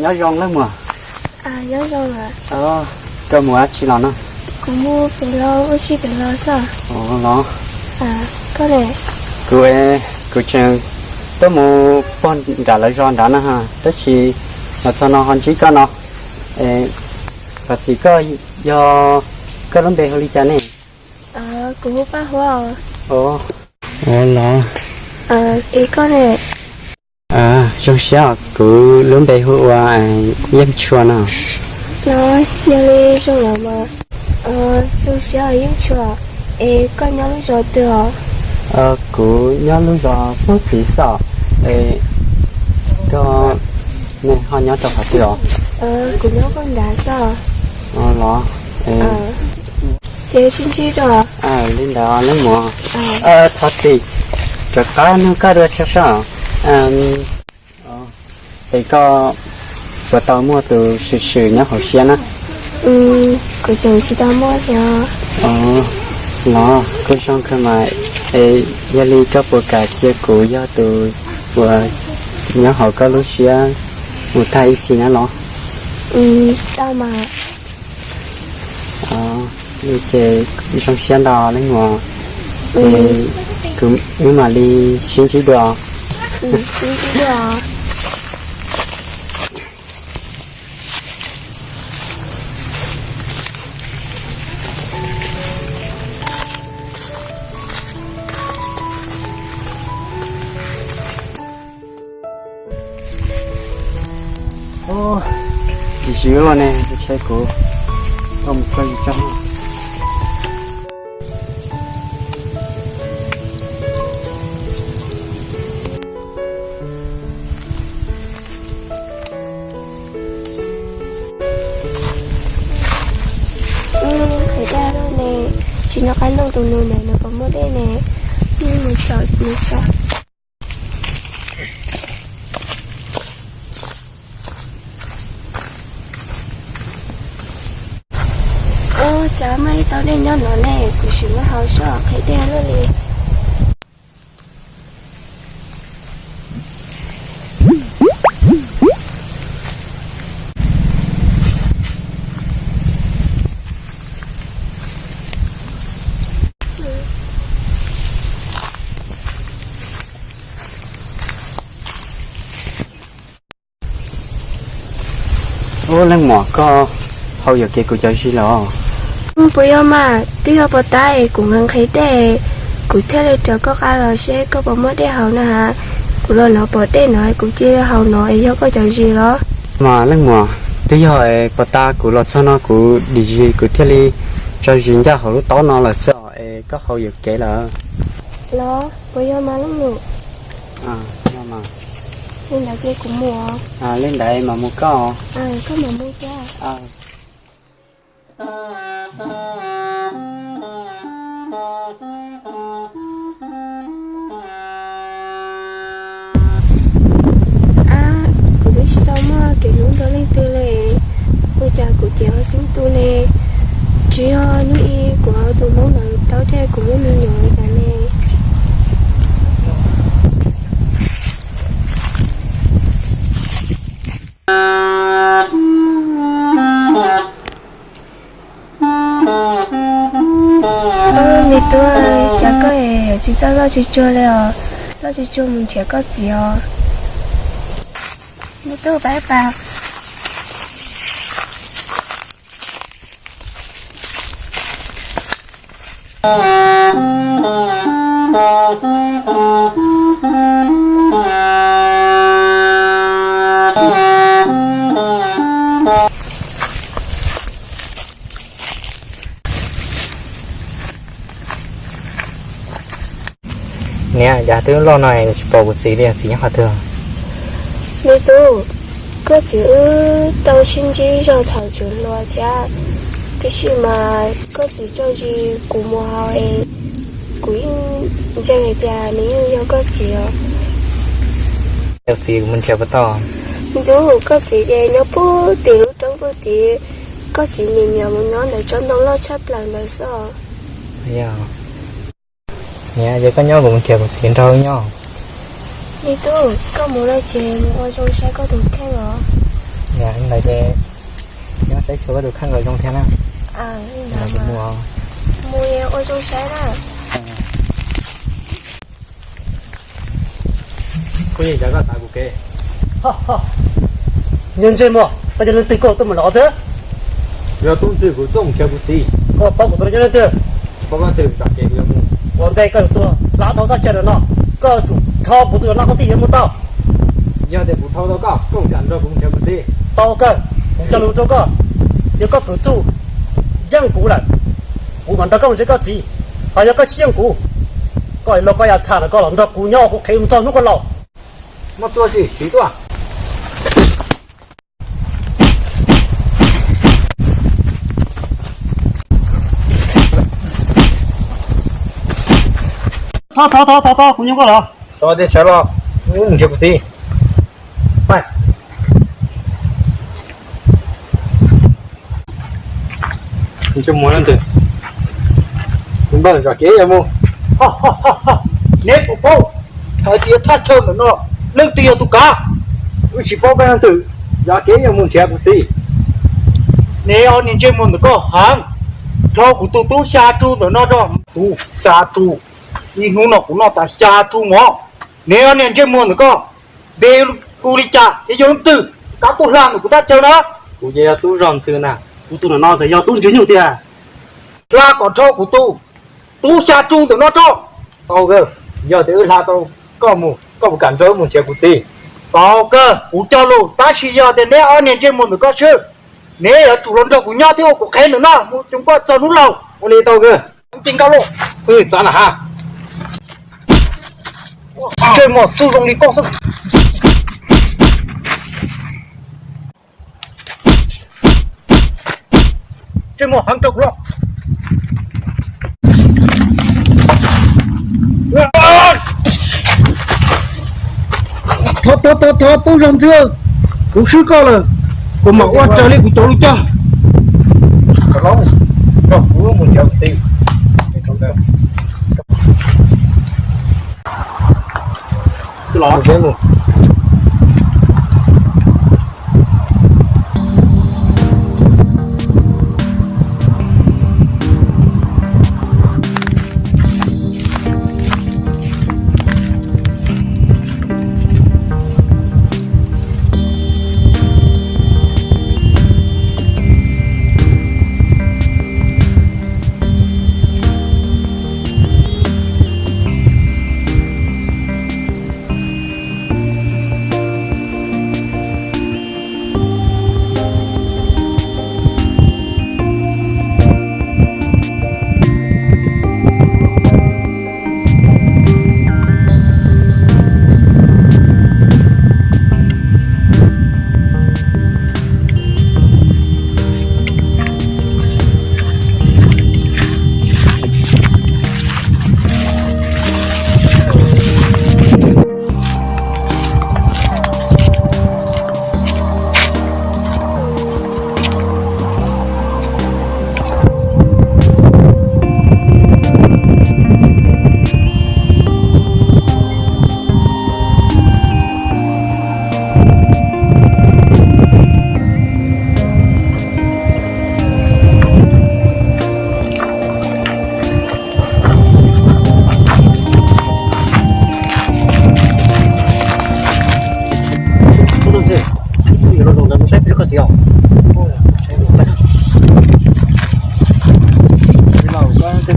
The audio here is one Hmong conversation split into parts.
Nyob zoo leej muam. Koj mus dab tsi los no? Kuv mus pem los ua si pem los xwb. Los, koj ne? Kuv, kuv tseem tuaj mus pog nram lawv zos nrad na ha, tab sis los txog no ho ntsib koj no. Thov txim, koj yog, koj lub npe hu li cas ne? Kuv hu Paj Huab. Los, es koj ne? Zoo siab, kuv lub npe hu ua Yeej Tshua no. Yog li zoo lawm mas. Zoo siab Yeej Tshua, es koj nyob lub zos twg os? Kuv nyob lub zos Pub Piv xwb os. Es koj, nej ho nyob rau qhov twg os? Kuv nyob Paj Nrad xwb. Los, ces sib ntsib dua. Li ntawd leej muam. Thov txim, rov qab nug koj dua tso seb, es koj puas tau muaj tus swm swm nyob hauv siab na? Kuv tseem tsis tau muaj thiab. Los kuj zoo kawg mas, es yog li koj puas kam cia kuv yog tus uas nyob hauv koj lub siab mus tag ib txhis na los? Tau mas. Ces zoo siab ntau leej muam, es wb mam li sib ntsib dua. Ub, tsis zis los ne, ntshe kuv tuaj mus txog zis tso. Qhwv dej lawm ne, tsis nco qab nug tus nus ntawd nws puas muaj dej ne. Mus tso, mus tso. Ub, cas muaj ib tau dej nyob no ne, kuv sim muab hau seb qhwv dej luaj li. Ub, leej muam, koj hau yuam kev kuv cov zis los? Ub, puas yog mas, twb yog puag ta es kuv nqhis nqhis dej, kuv thiaj li raws koj qab los seb koj puas muaj dej haus na has. Kuv los lov pom dej no kuv cia li hau no es yog koj cov zis los? Mas leej muam, twb yog puag ta kuv los txog no kuv dim zis kuv thiaj li tso zis ncaj hauv lub taub no lawm xwb os, es koj hau yuam kev lawm. Los puas yog mas leej muam? Li ntawd ces kuv mus. Li ntawd mam mus koj. Koj mam mus koj. Ab, kuv twb tsis tau muaj kev hlub rau leej twg li, ua cas kuv ces ho xeeb tu ne? Tsis yog hnub ib kuv hau tus hmoob ntawd taub dej kuv muaj me nyuam li cas ne? Me tub, cas koj yuav tsis txawj loj tsuag tsuag li os? Loj tsuag tsuag mus nrhiav koj txiv os. Me tub, pab pab. Niam, cas twb loj no tsis pom kuv txiv li, txiv nyob qhov twg? Me tub, Koj txiv wb tau sib ntsib zog thaum tseem hluas thiab, tiam sis mas koj txiv tso zis kuv mus hauv es kuv yeej ntseeg hais tias nws yeej yog koj txiv os. Koj txiv kuv mus nrhiav puas tau? Ntuj, koj txiv ces nyob puag tim lub roob puag tim, koj txiv nyiam nyiam mus nyob ntawm tsob ntoo loj tshaj plaws ntawd xwb os. Niam, ces koj nyob kuv mus nrhiav kuv txiv nrog wb nyob. Me tub, koj mus lawm ces mus ua zoo saib koj tus kheej os. Niam, ntawd ces nyob saib xyuas koj tus kheej kom zoo thiab na. Mus ua zoo saib na. Kuv yeej xav koj txav kuv kev. Niag ntsej muag, koj yog leej twg koj tuaj mus lov twg? Yog tub ntxwg kuv tuaj mus nrhiav kuv txiv. Koj paub kuv tus no yog leej twg? Paub koj twg, zam kev kuv yuav mus. Ua ntej koj yuav tuaj hla dhau thaj chaw ntawm no, koj tsum dhau kuv tus no koj thiaj yuav mus tau. Yog tias kuv dhau tau koj, koj kam nrog kuv mus nrhiav kuv txiv? Tau kawg, kuv cog lus rau koj, yog koj kwv txuj yeej kuv lawm, kuv mam nrog koj mus nrhiav koj txiv. Ho yog koj tsis yeej kuv, koj los koj ya txham los koj los nrog kuv nyob kuv qhev mus txog hnub koj laus. Muab txuj sim siv tuaj. Thov, thov, thov, thov, thov, kuv nyob koj los. Sawv los, wb mus nrhiav kuv txiv. Ntsej muag leej twg? Npawg, zam kev yuav mus. Neb puas paub hais tias thaj chaw ntawm no leej twg yog tus kav? Wb tsis paub koj leej twg, zam kev yuav mus nrhiav kuv txiv. Neb ob niag ntsej muag ntawm koj heev, dhau kuv tus tub xya tsu ntawm no rau. Tub xya tsu? Ib hnub no kuv noj tas xya tsu mov. Neb ob niag ntsej muag ntawm koj, npe hu li cas thiab yog leej twg kav tuaj hla ntawm kuv thaj chaw na? Kuv ces yog tub zog ntxhw na. Kuv tus ntawm no ces yog tub ntswg nyug tiag. Hla kom dhau kuv tus tub xya tsu ntawm no rau. Tau kawg, yog tias wb hla tau koj mus, koj puas kam nrog wb mus nrhiav kuv txiv? Tau kawg, kuv cog lus, tab sis yog tias neb ob niag ntsej muag ntawm koj swb, neb yuav tsum los nrog kuv nyob thiab ua kuv qhev ntawm no mus txog koj txog hnub laus. Ua li tau kawg. Ces nkauj lauj, txav na ha. Ntsej muag txuj zoo li koj xwb. Ntsej muag heev rau kuv los. Thov, thov, thov, thov tub zog ntxwg, kuv swb koj lawm, kuv mam ua raws li kuv cov lus cog. Nrog kuv mus nrhiav kuv txiv. Koj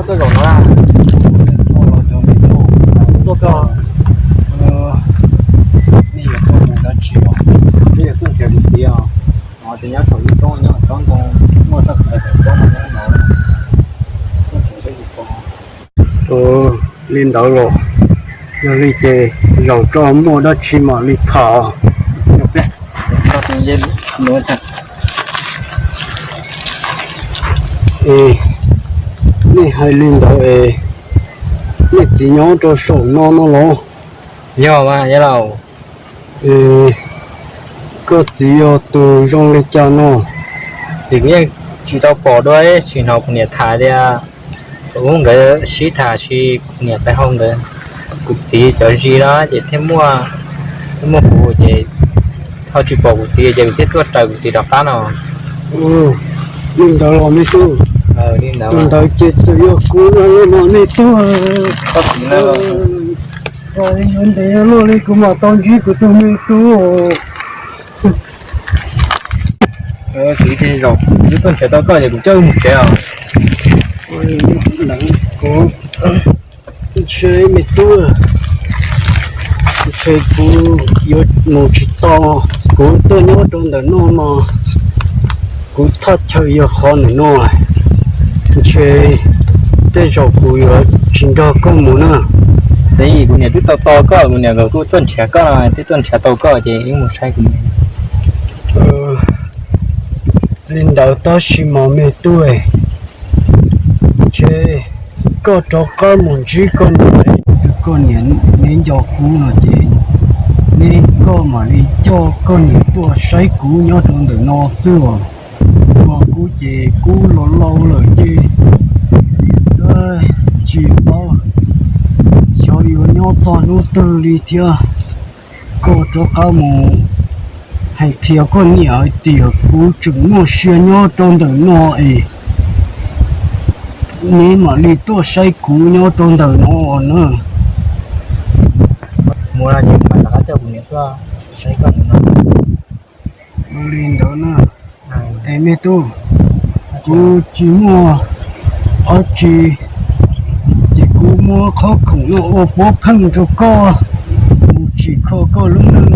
tuaj zaum no, tuaj koj, nej yuav tuaj mus dab tsi os? Nej yuav tuaj nrhiav kuv txiv os? Ces nyob saum lub roob, nyob tsob ntoo, muaj txoj kawg tsob no nyob no, tuaj nrhiav saib puas tau. Li ntawd los, yog li ces zaum tso muaj dab tsi mam li tham. Es, nej hais li ntawd es, nej txiv nyob rau saum no no los? Yog mas yawg laus. Es, koj txiv yog tus zoo li cas no? Txiv kuv yeej tsis tau pom dua, tsis hnov kuv niam tham tias, kuv nkawd sib tham, sis kuv niam pais hau nkawd, kuv txiv cov zis no ces thiaj muaj, thiaj muaj kuv ces, ho tsis pom kuv txiv ces kuv thiaj tuaj raws kuv txiv rov qab no. Li ntawd los me tub? Li ntawd. Tus ntawd ces txawm yog kuv no los mas me tub. Yuav ntev luaj li kuv mam tau ntsib kuv tus me tub. Txiv, zaum twb tuaj nrhiav tau koj ces kuv coj mus tsev os. Kuv ntshe me tub, ntshe kuv yuav mus tsis tau, kuv tuaj nyob rau ntawm no mas kuv thaj chaw yog qhov ntawm no, ntshe tej zaum kuv yuav tsis nrog koj mus na. Txiv, kuv niam twb tau tos koj, kuv niam nkawd kuj tuaj nrhiav koj no, twb tuaj nrhiav tau koj ces wb mus saib kuv niam. Li ntawd tab sis mas me tub, ntshe koj rov qab mus ntsib koj niam, koj niam neb nco kuv no ces neb, koj mam li coj koj niam tuaj saib kuv nyob rau ntawm no xwb os. Ua kuv ces kuv los laus lawm ces tsis paub xyov yuav nyob txog hnub twg li thiab. Koj rov qab mus hais qhia koj niam hais tias kuv tseem muaj sia nyob rau ntawm no es neb mam li tuaj saib kuv nyob rau ntawm no na. Mus no ces kuv mam rov qab coj kuv niam tuaj saib koj no. Ua li ntawd na. Es me tub, kuv tsis muaj dab tsi, ces kuv muab qhov khoom no ua puav pheej rau koj mus tsim kho koj lub neej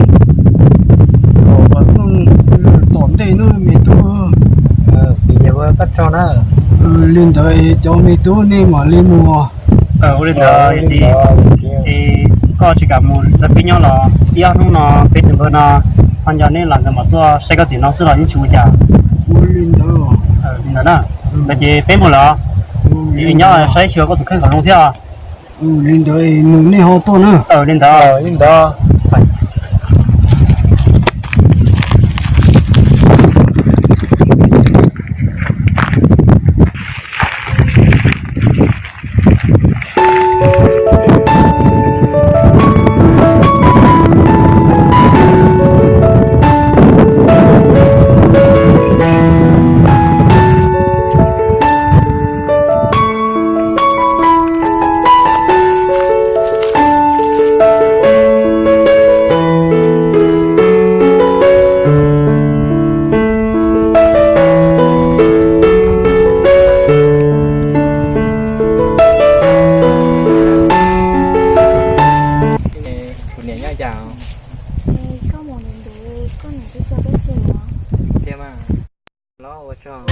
kom vam meej tom ntej nawb me tub. Li ntawd cov me tub nej mam li mus. Ua li ntawd, koj tsis kam mus, peb nyob los ib ob hnub no peb tus npawg no ho nco neb los nkawd mam tuaj saib koj tim no xwb los yeej tsis ua cas. Ua li ntawd. Li ntawd na. Ntawd ces peb mus lawm. Nyob saib xyuas koj tus kheej kom zoo thiab. Li ntawd nws nej ho tuaj na. Li ntawd. Kuv niam nyob cas? Koj mus ntev ntev, koj niam twb tsis teb tsi os. Tiag mas. Los ua tsaug.